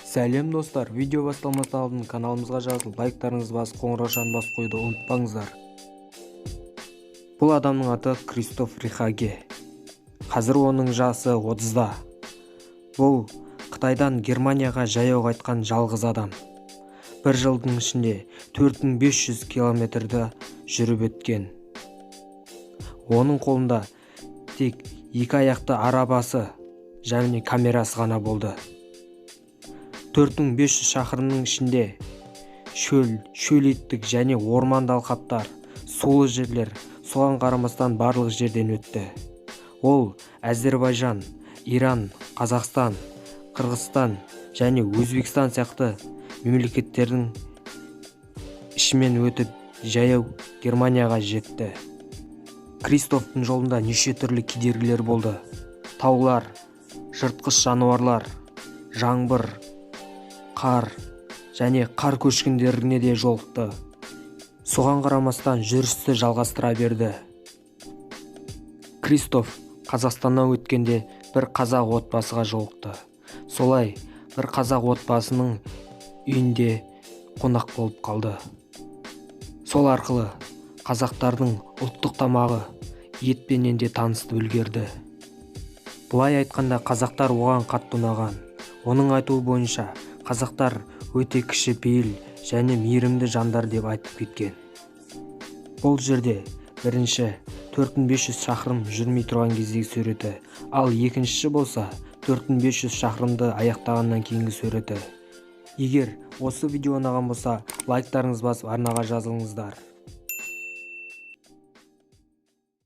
Сәлем достар, видео басталмас алдын каналымызға жазылып, лайктарыңызды басып, қоңыраушаны басып қоюды ұмытпаңыздар. Бұл адамның аты Кристоф Рихаге. Қазір оның жасы 30-да. Бұл Қытайдан Германияға жаяу қайтқан жалғыз адам. Бір жылдың ішінде 4500 километрді жүріп өткен. Оның қолында тек екі аяқты арабасы және камерасы ғана болды. 4500 шақырымның ішінде шөл, шөлейттік және орманды алқаптар, сулы жерлер, соған қарамастан барлық жерден өтті. Ол Әзербайжан, Иран, Қазақстан, Қырғызстан және Өзбекстан сияқты мемлекеттердің ішімен өтіп, жаяу Германияға жетті. Кристофтың жолында неше түрлі кедергілер болды. Таулар, жыртқыш жануарлар, жаңбыр, қар және қар көшкіндеріне де жолықты. Соған қарамастан жүрісті жалғастыра берді. Кристоф Қазақстаннан өткенде бір қазақ отбасыға жолықты. Солай бір қазақ отбасының үйінде қонақ болып қалды. Сол арқылы қазақтардың ұлттық тамағы етпенен де танысып үлгерді. Былай айтқанда, қазақтар оған қатты ұнаған. Оның айтуы бойынша, қазақтар өте кішіпейіл және мейірімді жандар деп айтып кеткен. Бұл жерде бірінші 4500 шақырым жүрмей тұрған кездегі суреті, ал екіншісі болса 4500 шақырымды аяқтағаннан кейінгі суреті. Егер осы видео ұнаған болса, лайктарыңызды басып, арнаға жазылыңыздар.